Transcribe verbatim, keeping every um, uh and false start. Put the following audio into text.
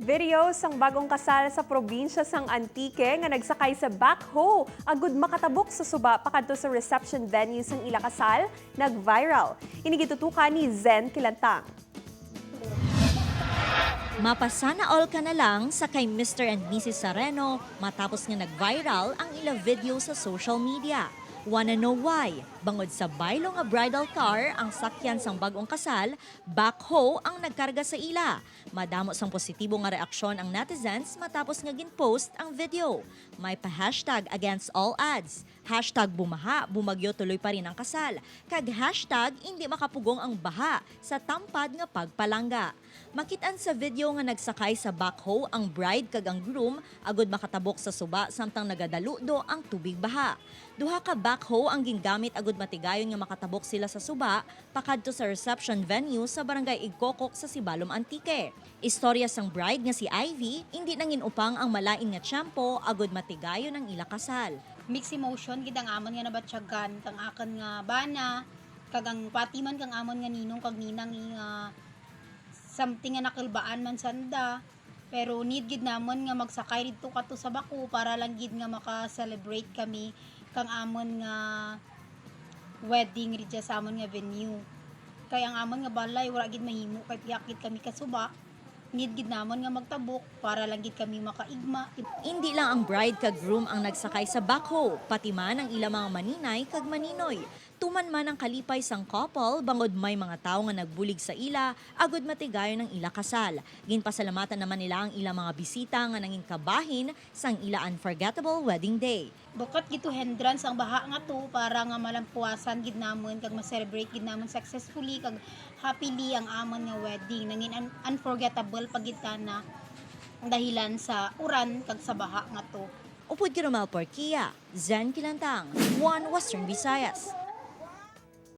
Video sang bag-ong kasal sa probinsya sang Antique nga nagsakay sa backhoe agud makatabok sa suba pakadto sa reception venue sang ila kasal nag-viral. Ini gitutukan ni Zen Kilantang. Mapa-sana all ka na lang sa kay Mister and Missus Sareno matapos nga nag-viral ang ila video sa social media. Wanna know why? Bangod sa baylo nga bridal car ang sakyan sang bag-ong kasal, backhoe ang nagkarga sa ila. Madamo sang positibo nga reaksyon ang netizens matapos nga gin-post ang video. May pa-hashtag against all odds, hashtag bumaha, bumagyo tuloy pa rin ang kasal, kag hashtag indi makapugong ang baha sa tampad nga pagpalangga. Makit-an sa video nga nagsakay sa backhoe ang bride kag ang groom agud makatabok sa suba samtang nagadaludo ang tubig baha. Duha ka backhoe ang gingamit agud matigayon nga makatabok sila sa suba pakadto sa reception venue sa Barangay Igcococ sa Sibalom, Antique. Istorya sang bride nga si Ivy, indi nangin-upang ang malain nga tiyempo agud matigayon ang ila kasal. Mixed emotion gid ang amon nga nabatyagan kang akon nga bana, kag ang pati man kang amon nga ninong kag ninang nga something nga nakalbaan man sanda. Pero need gid namon nga magsakay didto kato sa backhoe para lang gid nga maka-celebrate kami kang amon nga wedding didya sa amon nga venue. Kay ang amon nga balay wala gid mahimo kay pihak gid kami kasuba. Need gid namon nga magtabok para lang gid kami makaigma. Indi lang ang bride kag groom ang nagsakay sa backhoe, pati man ang ila mga maninay kag maninoy. Tuman man ang kalipay sang couple bangod may mga tawo nga nagbulig sa ila agud matigayon ang ila kasal. Ginpasalamatan naman nila ang ila mga bisita nga nangin kabahin sang ila unforgettable wedding day. Bukod gid to hindrance ang baha nga to para nga malampuasan gid namon kag ma-celebrate gid namon successfully kag happily ang amon nga wedding. Nangin un- unforgettable pa gid tana ang dahilan sa uran kag sa baha nga to. Upod kay Romel Porquia, Zen Kilantang, One Western Visayas.